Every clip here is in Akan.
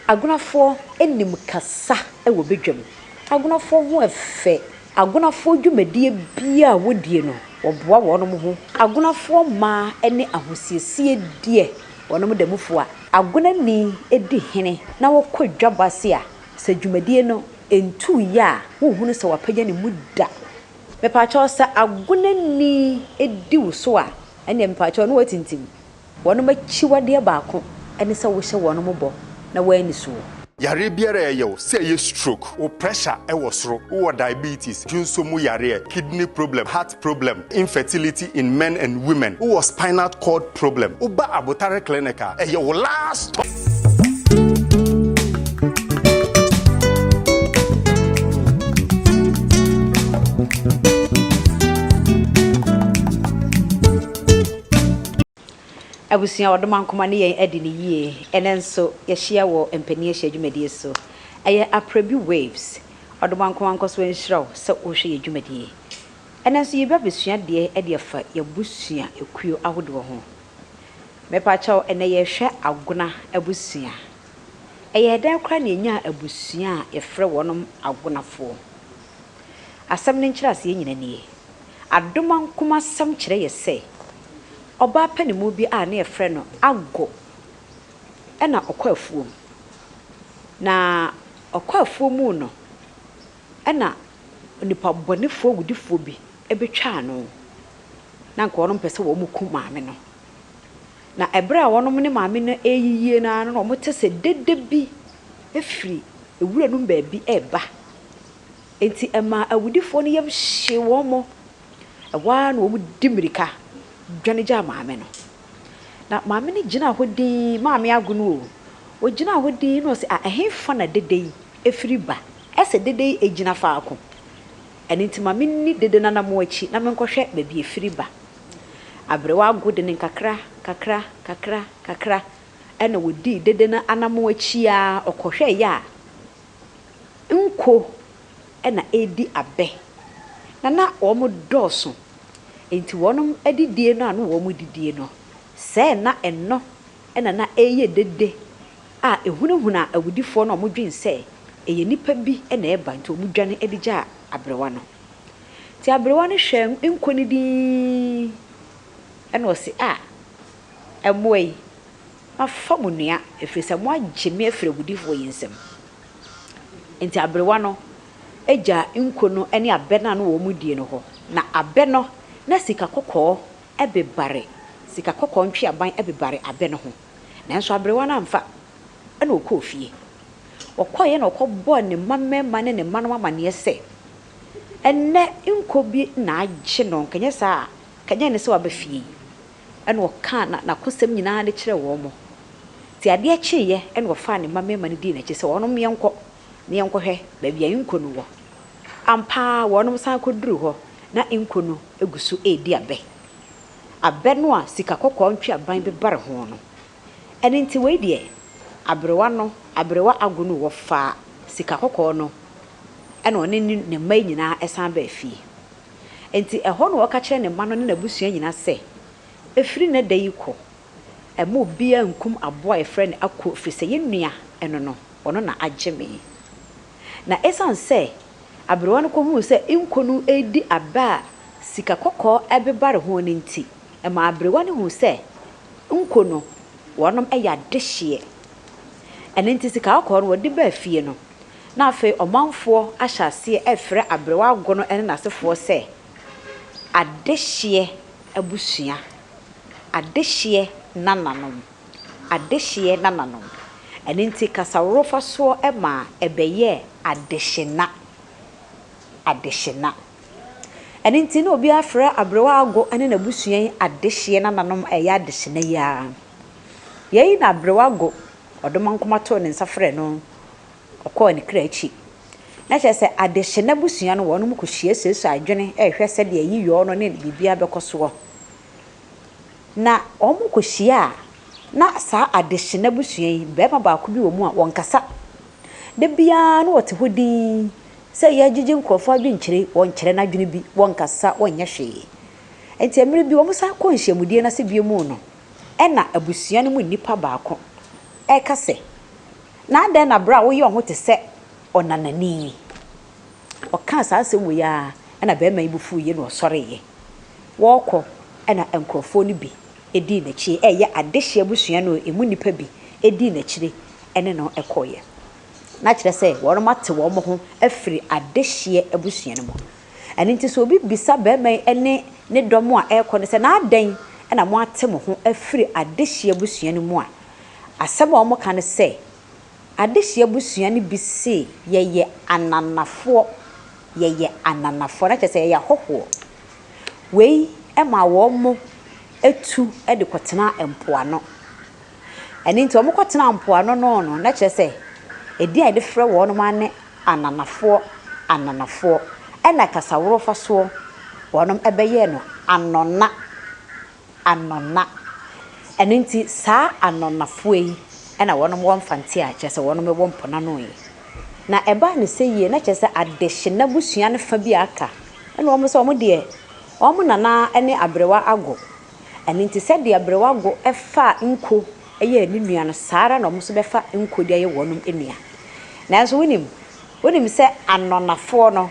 Agonafoɔ nim kasa wɔ badwam. Agonafoɔ ho yɛ fɛ. Agonafoɔ dwumadie biara a wɔdie no, wɔboa wɔn ho. Agonafoɔ mmaa ne ahosiesie deɛ wɔn da mu fua. Agonani di hene na wɔkɔ dwabɔ ase a, sɛ dwumadie no ntuiɛ a, wonhunu sɛ wapagya ne mu da. Mepakyɛw sɛ agonani di wo so a, ɛnneɛ mepakyɛw ne woatintim. Wɔn akyiwadeɛ baako ne sɛ wohyɛ wɔn bɔ na wɔanni soɔ. Yareɛ biara a ɛyɛ wo, sɛ ɛyɛ stroke, wo pressure wɔ soro, wowɔ diabetes, dwonsɔ mu yareɛ, kidney problem, heart problem, infertility in men and women, wowɔ spinal cord problem, woba Abotare clinic a, ɛyɛ wo last stop. Abusua Ɔdomankoma ne yɛn adi no yie. Ɛnnɛ nso yɛahyia wɔ Mpanin Ahyia dwumadie so. Ɛyɛ Aprebi Waves. Ɔdomankoma nkɔ so nhyira wo sɛ wohwɛ yɛn dwumadie. Ɛnnɛ nso yɛreba abɛsua adeɛ de afa yɛn abusua ekuo ahodoɔ ho. Mepakyɛw, ɛnnɛ yɛrehwɛ Agona abusua. Ɛyɛɛ dɛn koraa na yɛnyaa abusua a yɛfrɛ wɔnom Agonafoɔ? Asɛm no nkyerɛaseɛ nyina nie. Adomankomasɛm kyerɛ yɛ sɛ, ɔbaa panimu bi a na yɛfrɛ no Ago na ɔkɔ afuom. Na ɔkɔ afuom no, ɛna onipa bɔnefoɔ awudifoɔ bi bɛtwaa no. Na anka wɔnom pɛ sɛ wɔn ku maame no. Na ɛberɛ a wɔnom ne maame no reyiyie no ara no na wɔte sɛ dede bi firi nwura no mu baabi reba. Enti ɛmaa awudifoɔ no yam hyee wɔn. Ɛhɔ ara na wɔdi mmirika dwane gyaa maame no. Na maame no gyinaa hɔ dinn, maame agono o, ɔgyinaa hɔ dinn na ɔse, ah, ɛhefa na dede yi firi ba? Ɛsɛ dede yi gyina faako. Ɛno nti ma menni dede no anammɔn akyi na menkɔhwɛ baabi a ɛfiri ba. Aberewa ago de no nkakra, kakra, kakra, kakra, ɛna ɔdii dede no anammɔn akyi ara, ɔkɔhwɛeɛ a, nko na ɛredi abɛ, na na wɔdɔɔso, enti wɔn adidie no a na wɔdidie no, sɛɛ na ɛno na na ɛreyɛ dede a ɛhunahuna awudifoɔ no a wɔdwene sɛ ɛyɛ nnipa bi na ɛreba nti wɔdwane de gyaa aberewa no. Nti aberewa no hwɛɛ nko no dinn, ɛna ɔse, Ah, mmoa yi, Mafa mo nua, ɛfiri sɛ moagye me afiri awudifoɔ yi nsam. Enti aberewa no gyaa nko no ne abɛ no a na wɔredie no hɔ. Na abɛ no, na sika kɔkɔɔ bebare, sika kɔkɔɔ ntweaban bebare abɛ no ho. Nanso aberewa no amfa, ɛnna ɔkɔɔ fie. Ɔkɔeɛ na ɔkɔbɔɔ ne mma mmarima ne ne mma no amanneɛ sɛ, Ɛnnɛ nko bi na agye no, anka ɛnyɛ saa a, anka ɛnyɛ nnɛ sɛ waba fie yi. Ɛnna ɔkaa n'akosɛm nyinaa de kyerɛɛ wɔn. Nti adeɛ kyeeɛ na ɔfaa ne mma mmarima no dii n'akyi sɛ wɔnom yɛnkɔ na yɛnkɔhwɛ baabi a nko no wɔ. Ampa ara wɔnom san kɔduruu hɔ, na nko no gu so redi abɛ. Abɛ no a sika kɔkɔɔ ntweaban bebare ho no. Ɛno nti wei deɛ, aberewa no, aberewa Agonu, wɔfaa sika kɔkɔɔ no ɛna ɔne ne mma yi nyinaa san baa fie. Enti ɛhɔ na ɔka kyerɛɛ ne mma no ne n'abusua nyinaa sɛ, Ɛfiri nnɛ da yi kɔ, mma obiara nnkum aboa a wɔfrɛ no ako, ɛfiri sɛ yɛn nua no no, ɔno na agye me. Na ɛsiane sɛ aberewa no kɔhuu sɛ nko no redi abɛ a sika kɔkɔɔ bebare ho no nti, ɛmaa aberewa no huu sɛ nko no, wɔnom yɛ adehyeɛ. Ɛno nti sika kɔkɔɔ no wɔde baa fie no, Na afei ɔmanfoɔ ahyɛ aseɛ refrɛ aberewa agono ne n'asefoɔ sɛ adehyeɛ abusua, adehyeɛ nananom, adehyeɛ nananom. Ɛno nti kasaworofasoɔ maa ɛbɛyɛɛ adehyena, adehyena. Ɛno nti na obiara frɛ aberewa ago ne n'abusua yi adehyeɛ nananom a ɛyɛ adehyena yi ara. Yei na aberewa ago Ɔdomankoma too ne nsa frɛɛ no, ɔkɔɔ ne kra akyi. Na kyerɛ sɛ adehye n'abusua no wɔnom kɔhyia suasua adwene rehwɛ sɛdeɛ ayiyɔɔ no ne biribiara bɛkɔ soɔ. Na wɔn kɔhyia a, na saa adehye n'abusua yi, barima baako bi wɔ mu a wɔnkasa. Da biara na ɔte hɔ dinn sɛ yɛregyegye nkurɔfoɔ adwenkyerɛ, wɔnkyerɛ n'adwene bi, wɔnkasa, wɔnyɛ hwee. Nti mmerɛ bi wɔsan kɔɔ nhyiamudie no ase bio mu no, Ɛnna abusua no mu nipa baako reka sɛ, Na adɛn na berɛ a woyɛ wo ho te sɛ ɔnanani yi? Ɔkaa saa asɛm wei ara na barima yi bo fuiɛ na ɔsɔreeɛ. Wɔrekɔ na nkurɔfoɔ no bi dii n'akyi, ɛyɛ adehyeɛ abusua no ɛmu nnipa bi dii n'akyire ne no kɔeɛ. Na kyerɛ sɛ wɔate wɔn ho afiri adehyeɛ abusua no mu. Ɛno nti sɛ obi bisa barima yi ne ne dɔm a ɛrekɔ no sɛ, na adɛn na moate mo ho afiri adehyeɛ abusua no mu a, asɛm a wɔka ne sɛ, Adehyeɛ abusua no bi se yɛyɛ ananafoɔ, yɛyɛ ananafoɔ, na kyerɛ sɛ yɛyɛ ahɔhoɔ. Wei maa wɔn tu de kɔtenaa mpoano. Ɛno nti wɔkɔtenaa mpoano no no, na kyerɛ sɛ edin a yɛde frɛ wɔn ara ne ananafoɔ, ananafoɔ. Ɛna kasaworofasoɔ, wɔn bɛyɛɛ no anɔna. Anɔna. Ɛno nti saa anɔnafoɔ yi na wɔnom wɔ Mfante a kyerɛ sɛ wɔnom wɔ mponano yi. Na ɛbaa no sɛ yie na kyerɛ sɛ adehye n'abusua no fa bi a aka ɛna wɔn sɛ wɔn deɛ wɔn nana ne Aberewa Ago. Ɛno nti sɛdeɛ Aberewa Ago faa nko yɛɛ ne nua no saa ara na wɔn nso bɛfa nko de ayɛ wɔnom nua. Nanso wonim, wonim sɛ anɔnafoɔ no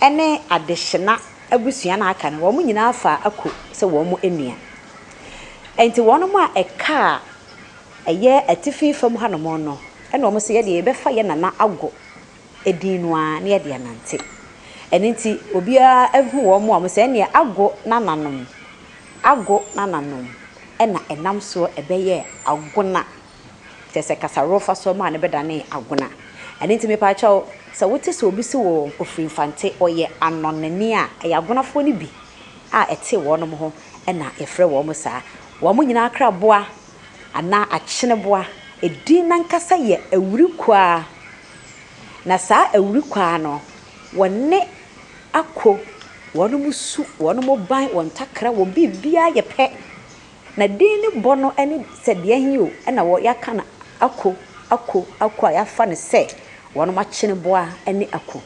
ne adehyena abusua no a aka no, wɔn nyinaa faa Ako sɛ wɔn nua. Enti wɔn a ɛkaa ɛyɛ atifi fam hanom no, ɛna wɔn sɛ yɛdeɛ yɛbɛfa yɛn nana Ago din no ara na yɛde anante. Ɛno nti obiara hu wɔn a wɔn sɛ ɛneɛ Ago nananom, Ago nananom ɛna ɛnam soɔ ɛbɛyɛɛ Agona. Kyerɛ sɛ kasaworɔfa so maa no bɛdanee agona. Ɛno nti mepaakyɛw, sɛ wote sɛ obi se wɔ ofiri Mfante, ɔyɛ anɔnani a, ɛyɛ agonafoɔ no bi a ɛte wɔnom ho na yɛfrɛ wɔn saa. Wɔn nyinaa kraboa anaa akyeneboa, edin no ankasa yɛ awurikwaa. Na saa awurikwaa no, wɔne ako, wɔnom su, wɔnom ban, wɔn ntakra, wɔn biribiara yɛ pɛ. Na din no bɔ no ne sɛ deɛ he o na wɔ yɛaka no ako, ako, ako a yɛafa no sɛ wɔnom akyeneboa ne ako.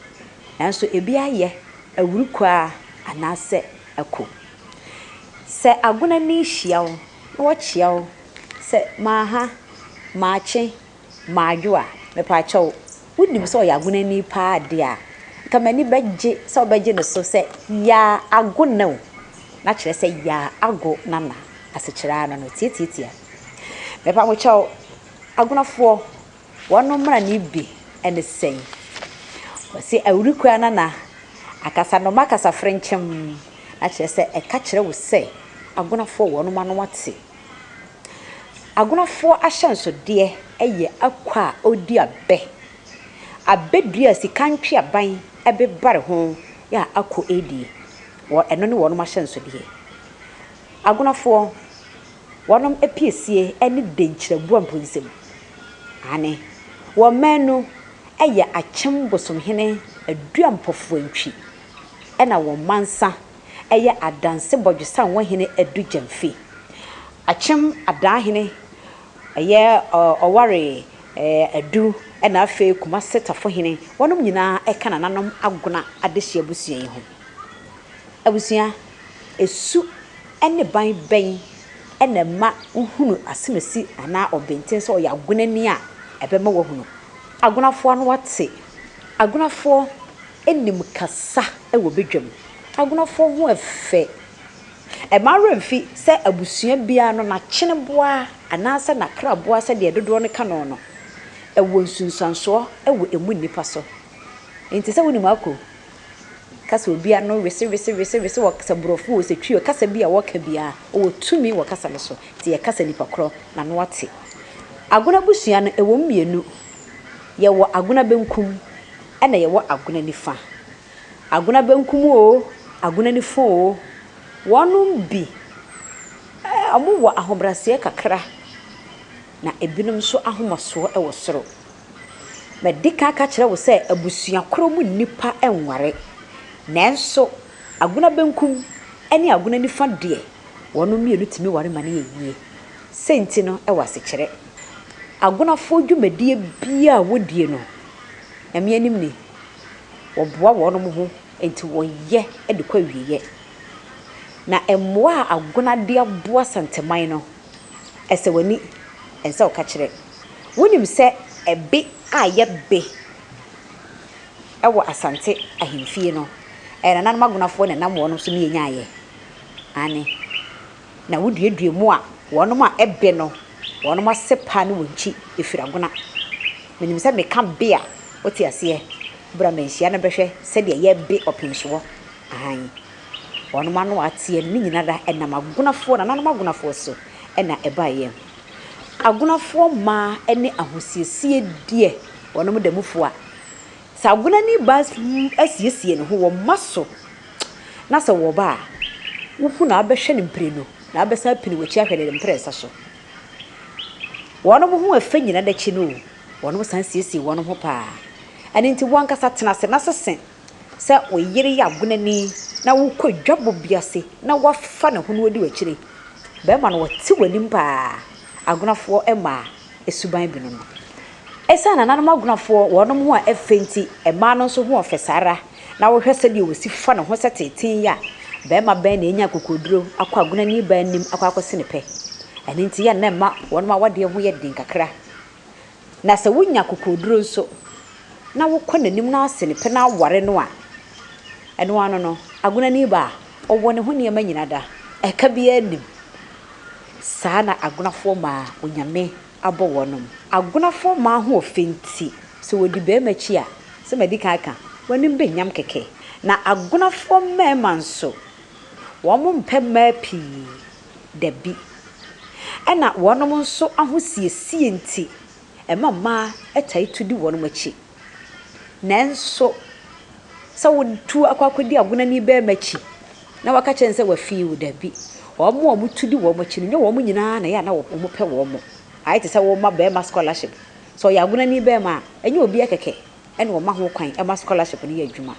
Nanso ebi ayɛ awurukwa anaasɛ ako. Sɛ agonani hyia wo na wakyia wo sɛ maaha, maakye, Madwo a, mepaakyɛw, wunim sɛ ɔyɛ agonani paa de a, nka m'ani bɛgye sɛ wobɛgye no so sɛ Yaa Agona o, na kyerɛ sɛ Yaa Ago Nana, asekyerɛ ara no no, tiatiatia. Mepamokyɛw, Agonafoɔ, wɔn mmrane bi ne sɛn? Wɔse Awurikura Nana, akasanoma kasafrenkyem, na kyerɛ sɛ ɛka kyerɛ wo sɛ Agonafoɔ wɔnom ano ate. Agonafoɔ ahyɛnsodeɛ yɛ akwa a ɔredi abɛ. Abɛ dua a sika ntweaban bebare ho a akɔ redie. Wɔ ɛno ne wɔnom ahyɛnsodeɛ. Agonafoɔ, wɔnom apiesie ne denkyiraboa mpo nsam. Aane, wɔn mmaanu yɛ Akyem Bosomhene Aduampɔfoantwi ɛna wɔn mansa yɛ Adanse Bɔdwesanwahene Adu Gyamfi. Akyem Adaahene yɛ ɔware Adu na afei Kumase Tafohene. Wɔnom nyinaa ka nananom Agona adehye abusua yi ho. Abusua, su ne ban bɛn na ɛma wohunu asemasi anaa ɔbenten sɛ ɔyɛ Agonani a ɛbɛma woahunu? Agonafoɔ ano ate. Agonafoɔ nim kasa wɔ badwam. Agonafoɔ ho yɛ fɛ. Ɛmma wo werɛ mfi sɛ abusua biara no, n'akyeneboa anaasɛ n'akraboa sɛdeɛ dodoɔ no ka no no, ɛwɔ nsunsuansoɔ wɔ ɛmu nnipa so. Enti sɛ wonim ako, ka sɛ obi ano wese wese wese wese wɔ sɛ borɔfo o, sɛ twi o, kasa bi a wɔka biara, ɔwɔ tumi wɔ kasa no so. Nti yɛka sɛ nipa korɔ, n'ano ate. Agona abusua no, ɛwɔ mu mmienu. Yɛwɔ agona benkum ɛna yɛwɔ agona nifa. Agona benkum oo, agona nifa oo, wɔnom bi, wɔwɔ ahobraseɛ kakra, na ebinom nso ahomasoɔ wɔ soro. Madi kan aka akyerɛ wo sɛ abusua korɔ mu nnipa nware, nanso agona benkum ne agona nifa deɛ, wɔnom mmienu tumi ware ma no yɛ yie. Sei nti no wɔ asekyerɛ. Agonafoɔ dwumadie biara a wɔdie no, Nyame anim ni, wɔboa wɔnom ho nti wɔyɛ de kɔ awieɛ. Na mmoa a Agona de aboa Santeman no, ɛsɛ w'ani, ɛnsɛ wo ka kyerɛ. Wonim sɛ Ɛbe a yɛbe wɔ Asante ahemfie no, ɛyɛ nananom agonafoɔ na ɛnam wɔnom so ne yɛnyaeɛ. Aane. Na woduadua mu a, wɔnom a ɛbe no, wɔnom ase paa ne wɔn nkyi firi agona. Menim sɛ meka be a, wote aseɛ. Bra manhyia no bɛhwɛ sɛdeɛ yɛbe ɔpemsoɔ. Aane. Wɔnom ano a ateɛ no, ne nyinara ɛnam agonafoɔ, nananom agonafoɔ so na ɛbaeɛ. Agonafoɔ mmaa ne ahosiesie deɛ wɔnom da mu fua. Sɛ agonani baa asiesie ne ho wɔ mma so na sɛ wɔba a, wohu na abɛhwɛ no mprenu na abɛsan apini w'akyi ahwɛ no ne mprɛnsa so. Wɔnom ho ɛfɛ nyina n'akyi no o, wɔnom san siesie wɔnom ho paa. Ɛno nti wo ankasa tena ase na sese sɛ wo yere yɛ agonani na wokɔ dwabɔ bi ase na wafa ne ho na wadi w'akyire. Bɛrima no ɔte w'anim paa. Agonafoɔ mmaa suban bi no no. Ɛsiane nananom agonafoɔ wɔnom ho a ɛfɛ nti, mmaa no nso ho ɔfɛ saa ara. Na wohwɛ sɛdeɛ wɔsi fa ne ho sɛ teetee yi a, barima bɛn na anya akokoɔduro akɔ agonani baa anim akɔ akɔse ne pɛ? Ɛno nti yɛ na ɛma wɔnom awadeɛ ho yɛ den kakra. Na sɛ wonya akokoɔduro nso na wokɔ n'anim na ase ne pɛ na aware no a, ɛno ano no, agonani baa, ɔwɔ ne ho nneɛma nyina da, ɛka biara nnim. Saa na agonafoɔ maa Onyame abɔ wɔnom. Agonafoɔ mmaa ho ɔfɛ nti, sɛ wɔdi barima akyi a, sɛ madi kan aka, wɔn anim bɛnyam kɛkɛ. Na agonafoɔ mmarima nso, wɔn mpɛ mmaa pii, dabi. Ɛna wɔnom nso ahosiesie nti, ɛma mmaa taa tu di wɔnom akyi. Nanso, sɛ wotu akɔ akɔdi agonani barima akyi na waka kyerɛ no sɛ wafii wo, dabi. Wɔn a wɔtu di wɔn akyi no, nyɛ wɔn nyinaa na ɛyɛ a na wɔpɛ wɔn. Ayɛ te sɛ woma barima scholarship. Sɛ ɔyɛ agonani barima a, ɛnyɛ obiara kɛkɛ na wɔma ho kwan ma scholarship no yɛ adwuma.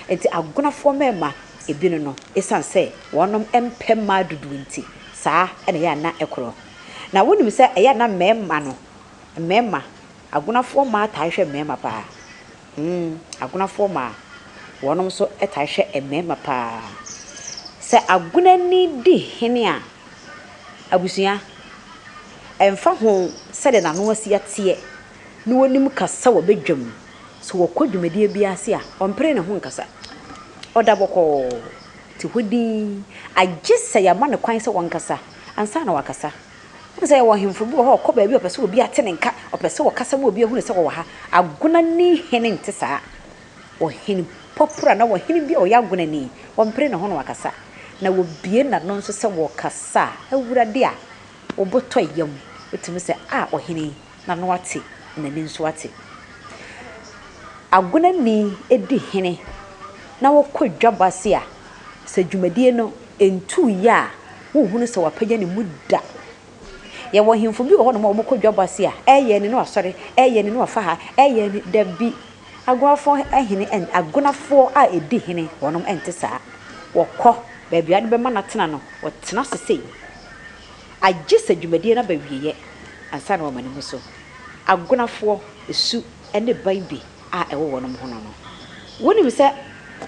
Enti agonafoɔ mmarima ebinom no, ɛsiane sɛ wɔnom mpɛ mmaa dodoɔ nti, saa na ɛyɛ a na ɛkorɔ. Na wonim sɛ ɛyɛ a na mmarima no, mmarima, Agonafoɔ mmaa taa hwɛ mmarima paa. Hmm, agonafoɔ mmaa, wɔnom nso taa hwɛ mmarima paa. Sɛ agonani di hene a, abusua, ɛmfa ho sɛdeɛ n'ano asi ateɛ na ɔnim kasa wɔ badwam, sɛ wɔkɔ dwumadie bi ase a, ɔmpere ne ho nkasa. Ɔda bɔkɔɔ, te hɔ dinn, agye sɛ yɛama no kwan sɛ ɔnkasa ansa na wakasa. Wohu sɛ yɛwɔ ahemfo bi wɔ hɔ a ɔkɔ baabi a ɔpɛ sɛ obi ate ne nka, ɔpɛ sɛ ɔkasa ma obi ahunu sɛ ɔwɔ ha. Agonani hene nte saa. Ɔhene pɔpora anaa ɔhene bi a ɔyɛ agonani, ɔmpere ne ho na wakasa. Na wɔbue n'ano nso sɛ wɔrekasa a, Awurade a, wo bo tɔ yam. Wotumi sɛ, Ah, ɔhene yi, n'ano ate, n'ani nso ate. Agonani di hene na wɔkɔ dwabɔ ase a, sɛ dwumadie no ntuu yɛ a, wonhunu sɛ wapagya ne mu da. Yɛwɔ ahemfo bi wɔ hɔnom a wɔkɔ dwabɔ ase a, ɛyɛ ne na wasɔre, ɛyɛ ne na wafa ha, ɛyɛ ne, dabi. Agonafoɔ hene, agonafoɔ a ɛdi hene, wɔnom nte saa. Wɔkɔ baabi a wode bɛma no atena no, wɔtena ase sei. Agye sɛ dwumadie no aba awieɛ ansa na wɔama ne mu so. Agonafoɔ su ne ban bi a ɛwɔ wɔnom ho no no. Wonim sɛ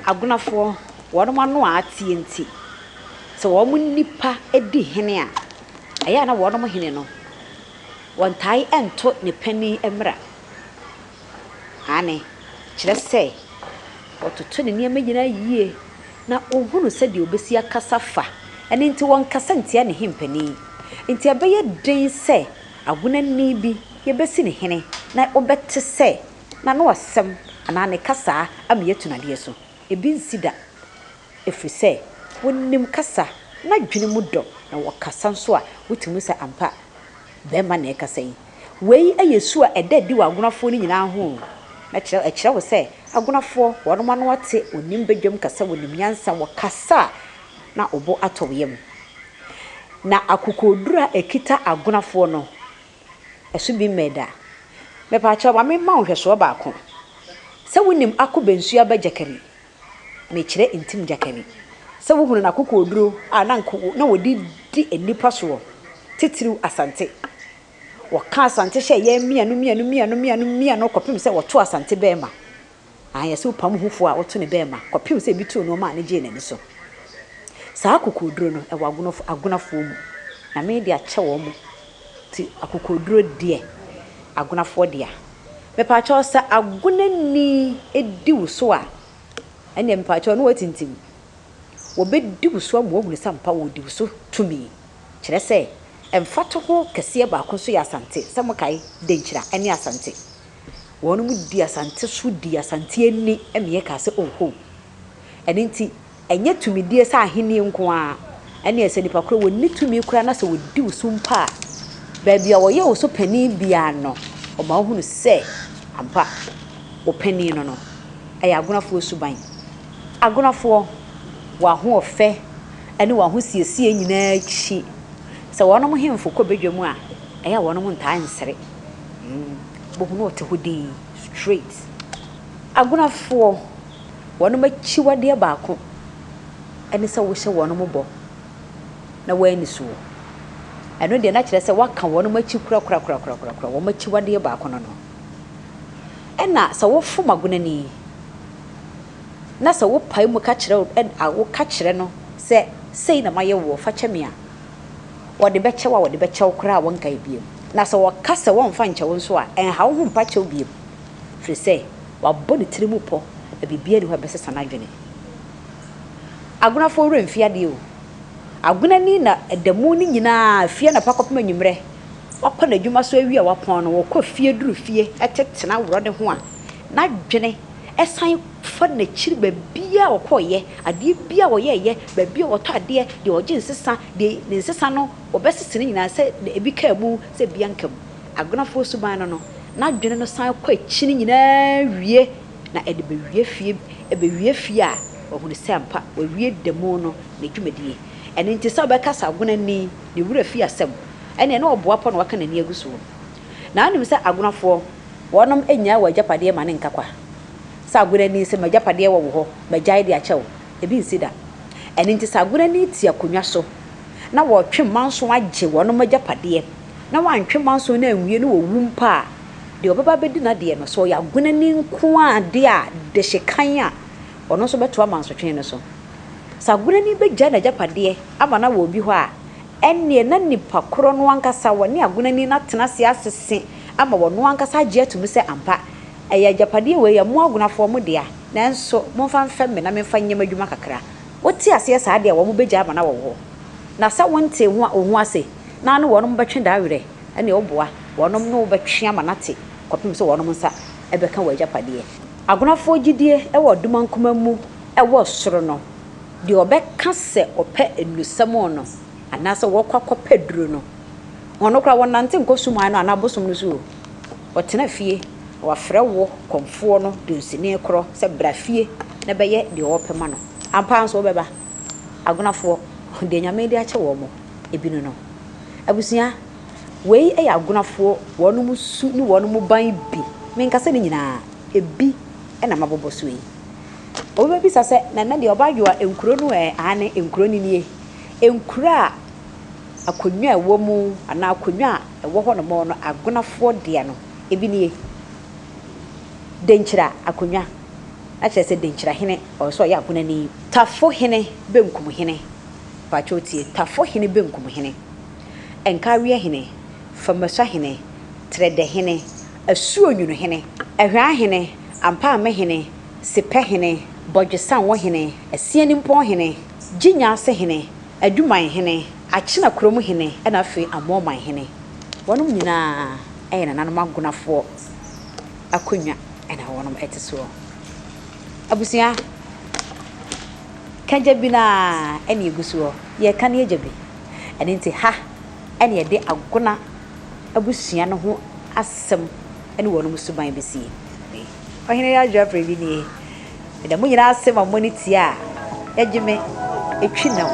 agonafoɔ wɔnom ano a ateɛ nti, sɛ wɔn nnipa di hene a, ɛyɛ a na wɔnom hene no, wɔntae nto ne panin mmara. Aane, kyerɛ sɛ, wɔtoto ne nneɛma nyinaa yie na ɔhunu sɛdeɛ ɔbɛsi akasa fa, ɛno nti wɔnkasa ntia ne hempanin. Nti ɛbɛyɛ den sɛ agonani bi yɛbɛsi no hene na wobɛte sɛ n'ano asɛm anaa ne kasaa ama yɛatu no adeɛ so. Ebi nsi da. Ɛfiri sɛ wɔnim kasa, n'adwene mu dɔ, na wɔkasa nso a, wotumi hu sɛ ampa barima na ɛrekasa yi. Wei yɛ su a ɛda adi wɔ agonafoɔ no nyinaa ho o. Mɛkyerɛ, ɛkyerɛ wo sɛ agonafoɔ, wɔnom ano ate, wɔnim badwam kasa, wɔnim nyansa, wɔkasa a na wo bo atɔ wo yam. Na akokoɔduro a ɛkita agonafoɔ no, ɛso bi mmɛɛ da. Mepaakyɛw, ma memma wo nhwɛsoɔ baako. Sɛ wonim Ako Bensuo Aba Gyakari, mekyerɛ Ntim Gyakari, sɛ wohunu n'akokoɔduro a na anka na wɔde di nnipa soɔ, titiriw Asante. Wɔka Asante hyɛɛ yɛn mmianu mmianu mmianu mmianu mmianu kɔpem sɛ wɔtoo Asante bɛɛma. Aane, sɛ wopam ho fo a, woto ne bɛɛma kɔpem sɛ ebi too nnoɔma a ne gyee n'ani so. Saa akokoɔduro no, ɛwɔ agonofo, agonafoɔ mu. Nyame de akyɛ wɔn. Nti akokoɔduro deɛ, agonafoɔ dea. Mepaakyɛw sɛ agonani di wo so a, ɛnneɛ mepaakyɛw ne woatintim. Wɔbɛdi wo so ama woahunu sɛ ampa wɔredi wo so tumi. Kyerɛ sɛ, mfatoho kɛseɛ baako nso yɛ Asante, sɛ mokae, Denkyira ne Asante. Wɔnom dii Asante so dii Asante ani ma yɛkaa sɛ oho. Ɛno nti, ɛnyɛ tumidie sɛ ahennie nko ara, ɛnneɛ sɛ nipa korɔ wɔnni tumi koraa na sɛ wɔdi wo so mpo a, baabi a wɔyɛ wo so panin biara no, wɔma wohunu sɛ ampa wo panin no no, ɛyɛ Agonafoɔ suban. Agonafoɔ, wɔn ahoɔfɛ ne wɔn ahosiesie nyinaa akyi, sɛ wɔnom hemfo kɔ badwa mu a, ɛyɛ a wɔnom ntaa nsere. Wobɛhu na ɔte hɔ dinn, straight. Agonafoɔ, wɔnom akyiwadeɛ baako ne sɛ wohyɛ wɔnom bɔ na wɔanni soɔ. Ɛno deɛ na kyerɛ sɛ woaka wɔnom akyi korakorakorakorakora, wɔn akyiwadeɛ baako no no. Ɛna sɛ wofom agonani na sɛ wopae mu ka kyerɛ woka kyerɛ no sɛ sei na mayɛ woɔ, fa kyɛ me a, wɔde bɛkyɛ wo a wɔde bɛkyɛ wo koraa a wɔnkae bio. Na sɛ wɔka sɛ wɔmfa nkyɛ wo nso a, ɛnha wo ho mpa kyɛw bio, ɛfiri sɛ wabɔ ne tiri mu pɔ na biribiara nni hɔ a ɛbɛsesa n'adwene. Agonafoɔ werɛ mfi adeɛ o. Agonani na da mu no nyinaa, firi anɔpa kɔpem anwummerɛ, wakɔ n'adwuma so awie a wapɔn no, ɔkɔ fie duru fie te tena worɔ ne ho a, n'adwene san fa n'akyiri baabiara a ɔkɔeɛ, adeɛ biara a ɔyɛeɛ, baabi a ɔtɔ adeɛ, deɛ ɔgye nsesa, deɛ ne nsesa no wɔbɛsese ne nyinaa sɛ ebi kaa mu, sɛ ebi anka mu. Agonafoɔ suban no no, n'adwene no san kɔ akyi no nyinaa wie na ɛde bɛwie fie, ɛbɛwie fie a, wahunu sɛ ampa wawie da mu no ne dwumadie. Ɛno nti sɛ wobɛka sɛ agonani ne werɛ fi asɛm, ɛnneɛ na ɔboa pɔ na waka n'ani agu soɔ. Na wonim sɛ agonafoɔ, wɔnom nnyae wɔn agyapadeɛ ma no nka kwa. Sɛ agonani sɛ m'agyapadeɛ wɔ wo hɔ, magyae de akyɛ wo, ebi nsi da. Ɛno nti sɛ agonani te akonnwa so na wɔretwe manso agye wɔnom agyapadeɛ, na wɔantwe manso no anwie na wɔwu mpo a, deɛ ɔbɛba abɛdi n'adeɛ no, sɛ ɔyɛ agonani nko ara deɛ a, dehye kan a, ɔno nso bɛtoa mansotwe no so. Sɛ agonani bɛgyae n'agyapadeɛ ama no awɔ obi hɔ a, ɛnneɛ na nipa korɔ no ankasa, wɔne agonani no atena ase asese ama wɔno ankasa agye atum sɛ ampa, ɛyɛ agyapadeɛ wei yɛ mo agonafoɔ mo dea, nanso momfa mfɛm me na memfa nyɛ m'adwuma kakra. Wote aseɛ saa deɛ a, wɔbɛgyae ama no awɔ wo hɔ. Na sɛ wontee ho wo ho ase na ne wɔnom bɛtwe daa werɛ, ɛnneɛ woboa, wɔnom ne wo bɛtwe ama no ate kɔpem sɛ wɔnom nsa bɛka w'agyapadeɛ. Agonafoɔ gyidie wɔ adomankoma mu wɔ soro no, deɛ ɔbɛka sɛ ɔpɛ nnusɛm no anaasɛ wɔkɔ akɔpɛ duro no, ɔno koraa wɔnnante nkɔ suman no anaa bosom no so o, ɔtena fie na wafrɛ wo kɔmfoɔ no dunsini korɔ sɛ bra fie na bɛyɛ deɛ ɔrepɛ ma no. Ampa ara nso wobɛba. Agonafoɔ, deɛ Nyame de akyɛ wɔn ebi no no. Abusua, wei yɛ Agonafoɔ wɔnom su ne wɔnom ban bi, menka sɛ ne nyinaa, ebi na mabobɔ so yi. Obi bɛbisa sɛ, na ɛnɛ deɛ ɔba Adwoa nkuro no ɛ? Aane, nkuro no nie. Nkuro a akonnwa a ɛwɔ mu anaa akonnwa a ɛwɔ hɔnom no, Agonafoɔ dea no, ebi nie. Denkyira akonnwa, na kyerɛ sɛ Denkyira hene, ɔwɔ sɛ ɔyɛ Agonani. Tafo hene benkum hene, mpakyɛw tie, Tafo hene benkum hene, Nkaweɛ hene, Famasua hene, Trɛdɛ hene, Asuonwunu hene, Ɛhwaa hene, Ampaame hene, Sepɛ hene, Bɔdwesanwo hene, Asianimpɔn hene, Gyinyase hene, Adwuman hene, Akyena kurom hene ɛna afei Amoaman hene. Wɔnom nyinaa yɛ nananom agonafoɔ akonnwa na wɔnom te soɔ. Abusua, ka gya bi no ara ɛna ɛgu soɔ. Yɛreka ne agya bi. Ɛno nti ha ɛna yɛde agona abusua no ho asɛm ne wɔnom suban bɛsie. Ɔhene Adwoa Prɛbi nie. Meda mo nyinaa ase ma mo ani tia a yɛgye me twi nam.